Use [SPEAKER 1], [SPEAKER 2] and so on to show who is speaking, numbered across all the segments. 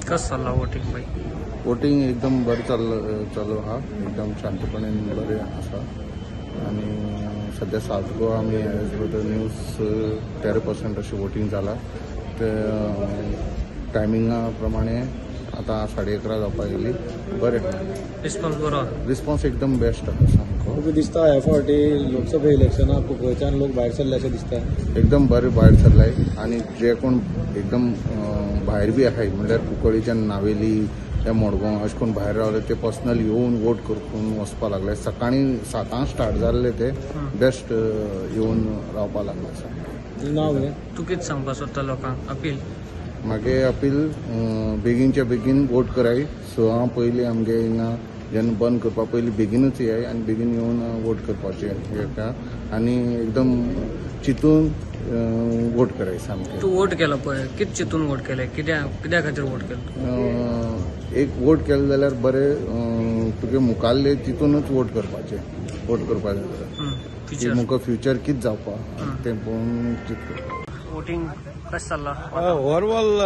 [SPEAKER 1] कसं चालला वोटिंग बाई?
[SPEAKER 2] वोटिंग एकदम बरें चालू आहा, एकदम शांतपणे बरें आसा. आनी सद्या साउथ गोवा आमी एज पर the news 13% अशें वोटिंग जाला. ते टायमिंगा प्रमाणे आतां 11:30 जावपाक येयली. बरें,
[SPEAKER 1] रिस्पॉन्स बरो,
[SPEAKER 2] रिस्पॉन्स एकदम बेस्ट आसा सामको.
[SPEAKER 3] तुका दिसता ह्या फावटी लोकसभा इलेक्शनाक कुंकळच्यान लोक भायर सरले अशें दिसता?
[SPEAKER 2] एकदम बरें भायर सरले आनी जे कोण एकदम भायर बी आहाय म्हणल्यार कुंकळीच्यान नावेली त्या मडगांव अशें कोण भायर रावले ते पर्सनल येवन वोट करून वचपाक लागले. सकाळीं 7 स्टार्ट जाल्ले ते बेस्ट येवन रावपाक लागले सामके.
[SPEAKER 3] नांव
[SPEAKER 1] तूं कितें सांगपाक सोदता लोकांक अपील?
[SPEAKER 2] मागे अपील बेगीनच्या बेगीन वोट कराय. 6 पयलीं आमगे हिंगा जेन्ना बंद करपा पयलीं बेगीनूच येय आनी बेगीन येवन वोट करपाचें हेका आनी एकदम चिंतून वोट कराय सामकें.
[SPEAKER 1] तूं वोट केलो पळय, कितें चिंतून वोट केलें, कित्या खातीर वोट केलो?
[SPEAKER 2] एक वोट केलें जाल्यार बरें तुगे मुखाल्ले चिंतूनच वोट करपाचें. वोट करपाचें जाल्यार मुखार फ्युचर कितें जावपा तें पळोवन चिंतून.
[SPEAKER 1] वोटिंग कशें चल्लां?
[SPEAKER 4] ओवरऑल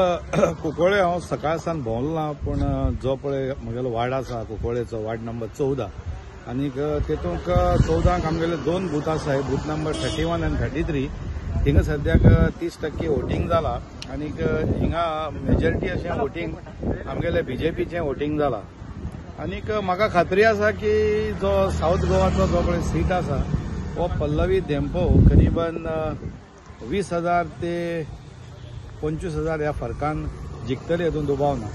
[SPEAKER 4] कुंकळे हांव सकाळ सावन भोंवलो ना, पूण जो पळय म्हगेलो वार्ड आसा कुंकळेचो वार्ड नंबर 14 आनीक तेतूंक 14 आमगेले 2 बूथ आसाय, बूथ नंबर 31 आनी 33. हिंगा सद्याक 30% वोटिंग जाला आनीक हिंगा मेजॉरिटी अशें वोटिंग आमगेले बीजेपीचें वोटिंग जाला. आनीक म्हाका खात्री आसा की जो सावथ गोवाचो जो पळय सीट आसा हो पल्लवी धेंपो करीबन 20,000 ते 25,000 ह्या फरकान जिखतले, हितून दुबाव ना.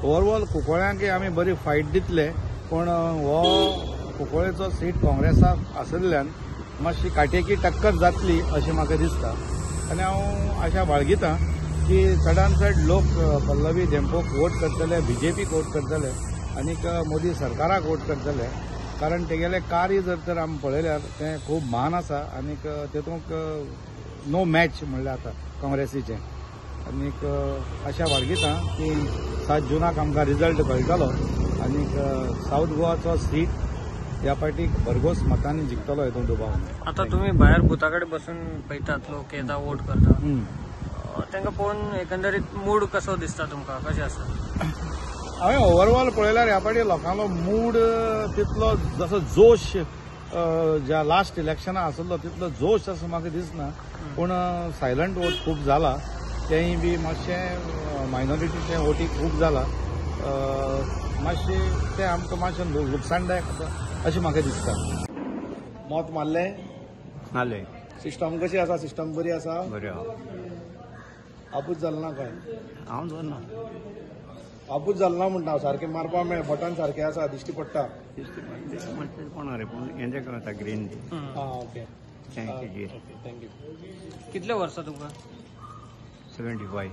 [SPEAKER 4] ओवरऑल कुंकळ्यांकय आमी बरी फायट दितले, पूण हो कुंकळेचो सीट काँग्रेसाक आशिल्ल्यान मातशी काटेकी टक्कर जातली अशें म्हाका दिसता. आनी हांव आशा बाळगितां की चडान चड लोक पल्लवी धेंपोक वोट करतले, बीजेपीक वोट करतले आनीक मोदी सरकाराक वोट करतले. कारण तेगेलें कार्य जर तर आमी पळयल्यार तें खूब म्हान आसा आनीक तेतूंक नो मॅच म्हणल्यार आतां काँग्रेसीचें. आनीक आशा बाळगितां की 7 जुनाक आमकां रिजल्ट कळटलो आनीक सावथ गोवाचो सीट ह्या पार्टीक भरघोस मतांनी जिखतलो, हितून दुबाव ना.
[SPEAKER 1] आतां तुमी भायर बुथा कडेन बसून पळयतात, लोक येता वोट करता, तांकां पळोवन एकंदरीत मूड कसो दिसता तुमकां, कशें आसा?
[SPEAKER 4] हांवें ओवरऑल पळयल्यार ह्या पाटी लोकांलो मूड तितलो जसो जोश ज्या लास्ट इलेक्शना आसलो तितलो जोश असो म्हाका दिसना, पूण सायलंट वोट खूब जाला, तेंय बी मातशें मायनॉरिटीचें वोटी खूब जाला, मातशें तें आमकां मातशें लुकसाणदायक आसा अशें म्हाका दिसता.
[SPEAKER 3] मत मारलें?
[SPEAKER 5] मारलें.
[SPEAKER 3] सिस्टम कशी आसा? सिस्टम बरी आसा?
[SPEAKER 5] बरी आसा.
[SPEAKER 3] आपूच जालें ना काय?
[SPEAKER 5] हांव जालें ना.
[SPEAKER 3] आपूच जालें ना म्हणटा हांव, सारकें मारपा मेळ्ळें, बटन सारकें आसा, दिश्टी पडटा.
[SPEAKER 5] दिश्टी पडटा कोण रे, पूण हेंजें करता ग्रीन.
[SPEAKER 3] आं okay,
[SPEAKER 5] thank you.
[SPEAKER 3] Thank you.
[SPEAKER 1] कितले वर्सां तुमकां?
[SPEAKER 5] 75.